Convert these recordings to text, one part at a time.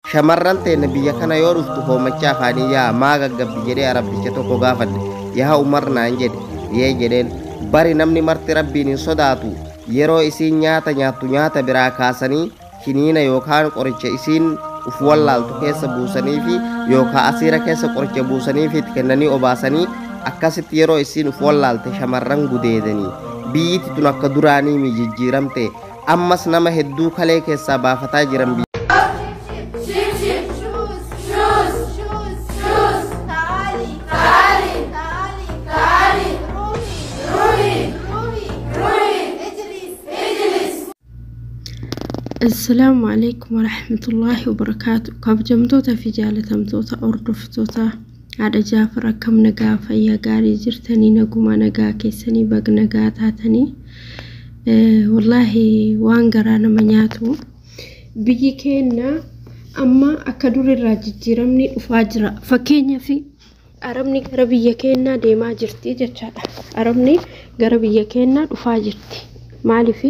Shamarran teenya biyya kana yoo dhuftu hoomacha afaanii yaa maa gaggabdi jedhee arabticha tokko gaafadhe. Yaa Umar naan jedhe. Yee jedheen. Bari namni marti rabbiin hin sodaatu. Yeroo isiin nyaata nyaattu nyaata biraa kaasanii kiniina yookaan qoricha isiin uf wallaaltu keessa buusanii fi yookaan asiira keessa qoricha buusanii fi itti kennanii obaasanii akkasitti yeroo isiin uf wallaalte shamarran gudeedanii. Biyyiti tun akka duraanii mi jijjiiramte ammas nama hedduu kalee keessaa baafataa jiran. شبشب shoes shoes shoes shoes تعالي تعالي تعالي تعالي روحي روحي روحي روحي اجلس اجلس. Assalaamu alaikum warahmatullaahi wabarakaatu. Kabajamtoota fi jaalatamtoota hordoftoota haadha Jaafar, akkam nagaa, fayyaa gaarii jirtanii? Naguma nagaa keessanii? Bag nagaa taatanii. Wallaahi waan garaa nama nyaatu, biyyi keenya amma akka durirraa jijjiiramni dhufaa jira. Fakkeenyaaf arabni gara biyya keenyaa deemaa jirti jechaadha. Arabni gara biyya keenyaa dhufaa jirti. Maaliif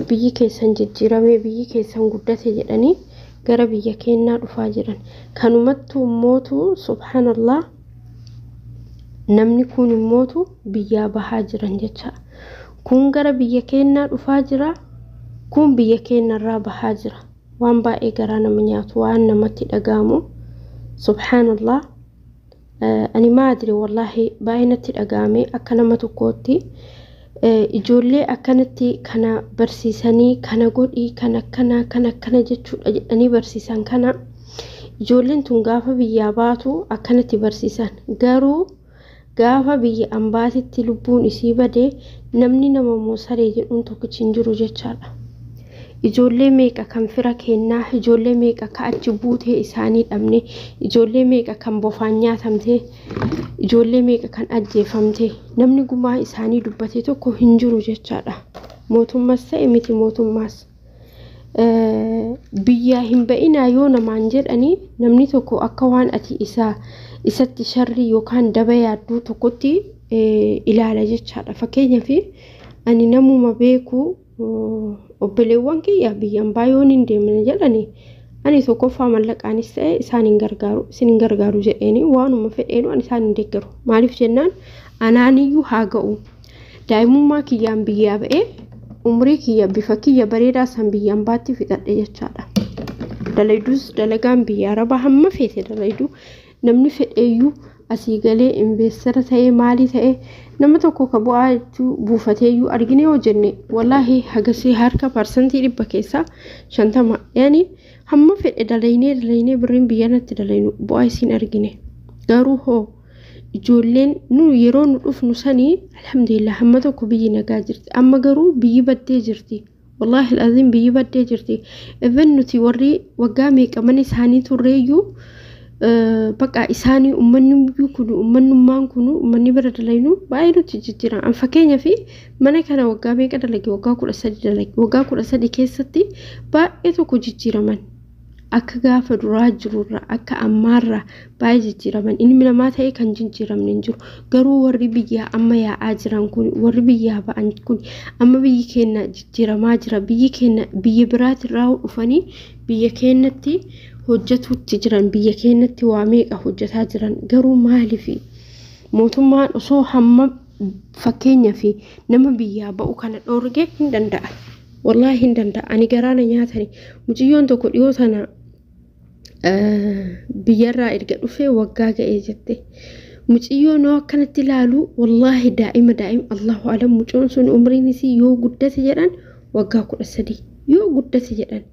biyyi keessan jijjiiramee, biyyi keessan guddate jedhanii gara biyya keenyaa dhufaa jiran. Kanumattuu immootu subhaanallah, namni kun immootu biyyaa bahaa jiran jecha. Kun gara biyya keenyaa dhufaa jira. Kun biyya keenyarraa bahaa jira. Waan baay'ee garaa nama nyaatu, waan namatti dhaga'amu. Subhaanallah. Ani maadri wallaahi baay'ee natti dhaga'ame akka nama tokkootti. Ijoollee akkanatti kana barsiisanii, kana godhii, kana akkana, kana akkana jechuudha jedhanii barsiisan kana, ijoolleen tun gaafa biyyaa baatu akkanatti barsiisan, garuu gaafa biyya ambaatitti lubbuun isii badee namni nama moosaree jedhuun tokkichi hin jiru jechaadha. Ijoollee meeqa kan fira kennaa, ijoollee meeqa ka achi buutee isaanii dhabne, ijoollee meeqa kan bofaan nyaatamte, ijoollee meeqa kan ajjeefamte, namni gumaa isaanii dubbate tokko hin jiru jechaadha. Mootummaas ta'e miti mootummaas. Biyyaa hin ba'inaa yoo namaan jedhanii, namni tokko akka waan ati isa isatti sharrii yookaan daba yaadduu tokkotti ilaala jechaadha. Fakkeenyaaf ani namuma beeku, obboleewwan kiyya biyya ambaa yoon hin deemne jedhanii, ani tokkoffaa mallaqaanis ta'e isaan hin gargaaru, isin hin gargaaru jedheeni, waanuma fedheenu ani isaan hin deeggaru. Maaliif jennaan, anaaniyyuu haa ga'u. Daa'imummaa kiyyaan biyyaa ba'ee umrii kiyya bifa kiyya bareedaa san biyya ambaatti fixadhe jechaadha. Dalaydus dalagaan biyya arabaa hamma feete dalayduu, namni fedheeyyuu asii galee investor ta'ee maalii ta'ee nama tokko ka bu'aa jechuu buufateeyyuu argine yoo jenne, wallaahi hagasii harka 100% keessaa 50. Yaani hamma fedhe dalaynee dalaynee birriin biyyanatti dalaynu bu'aa isiin argine. Garuu hoo ijoolleen nu yeroo nu dhufnu sanii alhamdulillah hamma tokko biyyi nagaa jirti. Amma garuu biyyi baddee jirti. Wallaahi alazim biyyi baddee jirti. Even nuti warri waggaa meeqa mana isaanii turreeyyuu, bakka isaanii uummanni kun, uummanummaan kun, uummanni bira dalaynu baay'ee nuti jijjiiran. An fakkeenyaaf mana kana waggaa meeqa dalage? Waggaa 13 dalage. Waggaa 13 keessatti baay'ee tokko jijjiiraman. Akka gaafa duraa jirurra akka ammaarra baay'ee jijjiiraman. Ilmi namaa ta'e kan jijjiiramne hin jiru. Garuu warri biyyaa amma yaa'aa jiran kun, warri biyyaa ba'an kun, amma biyyi keenya jijjiiramaa jira. Biyyi keenya biyya biraatirraa dhufanii biyya keenyatti hojjetuutti jiran, biyya keenyatti waa meeqa hojjetaa jiran. Garuu maaliif mootummaan osoo hamma fakkeenyaa fi nama biyyaa ba'u kana dhoorgee hin danda'a. Wallaahi hin danda'a. Ani garaana nyaatani. Mucayyoon tokko dhiyoo tana biyyarraa erga dhufee waggaa ga'ee jette. Mucayyoon yoo akkanatti ilaalu, wallaahi daa'ima daa'ima, Allahu alam, mucayyoon sun umriin isii yoo guddate jedhan waggaa 13 yoo guddate jedhan.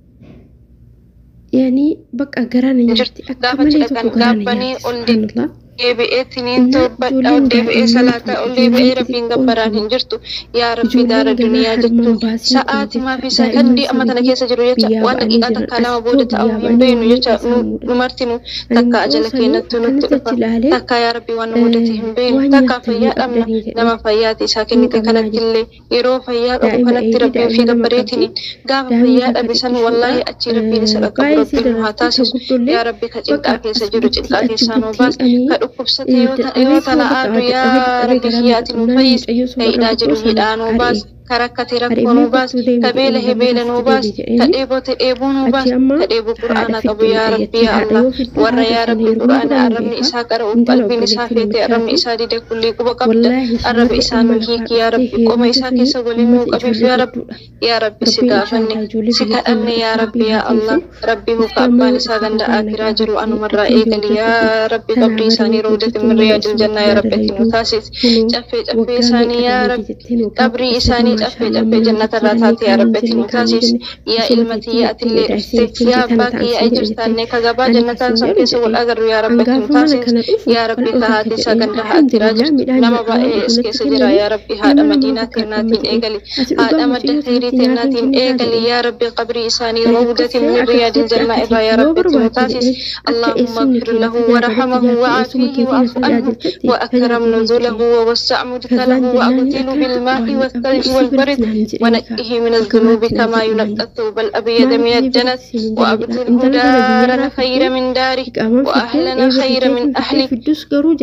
Yaani bakka garaana nyaatti akka Gaafa malee cidha tokko kan garaana gaabbanii nyaatti ol subhaanallah. deebi'eetiniin torbadha, ol deebi'ee salaataa, ol deebi'ee rabbiin gabbaraan hin jirtu. Yaa rabbi, daara Ijoolleen ganaa duniyaa harmaan jechuun baasiin kun sa'aatimaa fi jecha sakandii daa'imman amma tana saniyyuu keessa jiru jecha biyyaa waan ba'anii daqiiqaa jiran takka lama asittoo booda biyyaa ta'uu hin ba'anii beeknu waan jecha meeqa nu isaan nu mudate. martinu Ani takka mucoo ajala sanii keenyattu nutti akkanatti dhufa achi ilaalee takka, yaa rabbi, waan nu mudate hin beeknu waan takka nyaattanii fayyaa dhabna qabdanii jedhee nama fayyaati isaa hin kennite qabnaa kanatti jette. illee yeroo fayyaa qabu Daa'ima kanatti eegii rabbii ofii daa'ima lama qabdi. gabbareetiin gaafa Daa'imni fayyaa takka dhabe san xiqqishuudha. wallaahi achii rabbiin isa qaqqabu Baay'ee si rabbiin nu haa dararti ta taasisu. guddollee Yaa rabbi, ka bakka cinqaa keessa as jiru buttii cinqaa achi keessaa nu buttii baas, ani ka dhukkubsate yoo dadhabee yoo tuma tana bakka aadu dadhabee yaa dadhabee rabbi garaa kiyyaati nu naqannaan fayyisi, mucayyoo ka sun irra hidhaa guddoo jiru sana hidhaa nu baas ari'e. Ka rakkate rakkoo nuu baasi, ka beelahe beela nuu baasi, ka dheebote dheebuu nuu baasi, ka dheebuu Qur'aana qabu yaa Rabbi yaa Allah. Warra yaa Rabbi Qur'aana arrabni isaa qara'uuf qalbiin isaa feete, arrabni isaa dide kullii quba qabda. Arraba isaa nuu hiiki yaa Rabbi, qoma isaa keessa waliin nuu qabiif yaa Rabbi. Yaa Rabbi si gaafanne, si kadhanne yaa Rabbi yaa Allah. Rabbi huka abbaan isaa ganda akiraa jiru anumarraa eegali yaa Rabbi, qabrii isaanii rawdati min riyaadil jannaa yaa Rabbi ati nu taasisi. Caffee caffee isaanii yaa Rabbi, qabrii isaanii caffee caffee jannatarraa taate yaa Rabbi ati nu taasisi. Yaa ilma tiyya atillee dhufte, yaa abbaa kiyya ay jirtaanne ka gabaa jannataan san keessa wal agarru yaa Rabbi ati nu taasisi. Yaa Rabbi ka haati isaa ganda akiraa jirtu nama baay'ee as keessa jira yaa Rabbi, haadha madiinaa tennaatiin eegali, haadha madda khayrii tennaatiin eegali yaa Rabbi, qabrii isaanii rawdatin min riyaadil jannaa irraa yaa Rabbi ati nu taasisi. اللهم اغفر له ورحمه وعافيه واعف عنه وأكرم نزله ووسع مدخله وأبدله بالماء والثلج والبرد ونقه من الذنوب كما ينقى الثوب الأبيض من الدنس، وأبدله دارا خير من داره وأهلنا خير من أهله،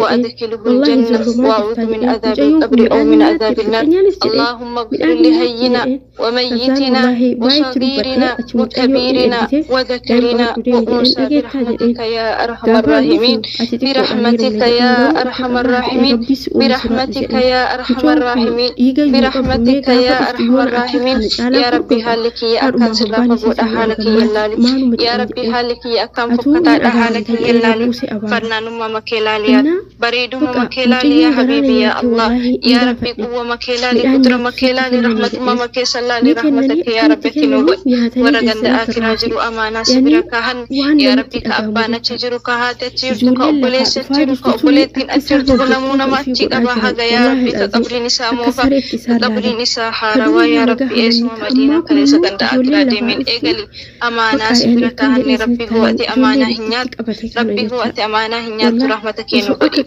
وأدخله الجنة، وأعوذ من عذاب القبر أو من عذاب النار. اللهم اغفر لهينا وميتنا وصغيرنا وكبيرنا وذكرنا وأنثى برحمتك يا أرحم الراحمين، برحمتك يا أرحم الراحمين، برحمتك يا أرحم الراحمين، برحمتك يا أرحم الراحمين. يا ربي حالك يا أكان سلافة بود حالك يا لالي، يا ربي حالك يا أكان فكتا حالك يا لالي، فرنان ماما كيلالي بريد ماما كيلالي يا حبيبي يا الله. يا ربي قوة مكيلالي، قدرة مكيلالي، رحمة ماما كيسلالي، رحمتك يا ربي تنوبت ورغند آخر jiru amaanaa si bira kahan yaa Rabbi, ka abbaan achi jiru, ka haati achi jirtu, ka obboleessi achi jiru, ka obboleettiin achi jirtu, namuu nama achi qaba haga yaa Rabbi, ka qabriin isaa moofa, ka qabriin isaa haarawaa yaa Rabbi, eessuma madiinaa kaleessa ganda akiraa deemeen eegali amaanaa si bira kahanne. Rabbi hoo ati amaanaa hin nyaattu, Rabbi hoo ati amaanaa hin nyaattu, rahmata kee nu godhi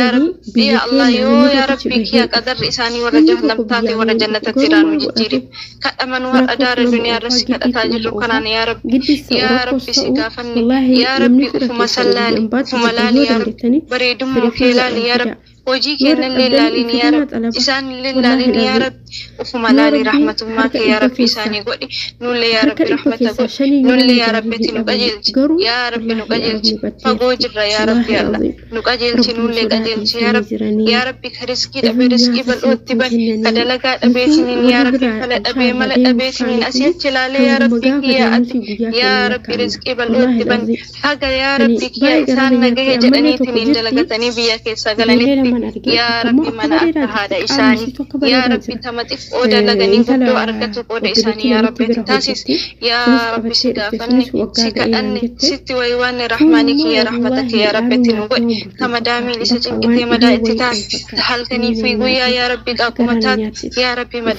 yaa Rabbi yaa Allah. Yoo yaa Rabbi kiya qadarri isaanii warra jahannam taate warra jannatatti raanu jijjiiri, kadhamanuu har'a daara duniyaa irra si kadhataa jirru kanaan yaa Rabbi, yaa Rabbi si gaafanne yaa Rabbi, ufuma sallaali, ufuma laali yaa Rabbi, bareedummaa kee laali yaa Rabbi, hojii kennallee laaliin yaa Rabbi, isaanillee laaliin yaa Rabbi, ufuma laali, rahmatummaa kee yaa Rabbi isaanii godhi, nullee yaa Rabbi rahmata godhi, nullee yaa Rabbi ati nu qajeelchi yaa Rabbi, nu qajeelchi, fagoo jirra yaa Rabbi Allah, nu qajeelchi, nullee qajeelchi yaa Rabbi. Yaa Rabbi ka riskii dhabe riskii bal'ootti bani, ka dalagaa dhabeetiniin yaa Rabbi, fala dhabee mala dhabeetiniin asii achi ilaalee yaa Rabbi kiyya ati yaa Rabbi riskii bal'ootti bani, haga yaa Rabbi kiyya isaan nagahe jedhaniitiniin dalagatanii biyya keessaa galanitti yaa Rabbi mana akka haadha isaanii yaa Rabbi tama xiqqoo dalaganii guddoo argatu qooda isaanii yaa Rabbi ati taasisi. Yaa Rabbi si gaafanne, si kadhanne, sitti waywaanne, rahmaanii kiyya rahmata kee yaa Rabbi ati nu godhi, ka madaamiin isa cinqitee madaa itti taate halkanii fi guyyaa yaa Rabbi qaaquma taate yaa Rabbi madaamii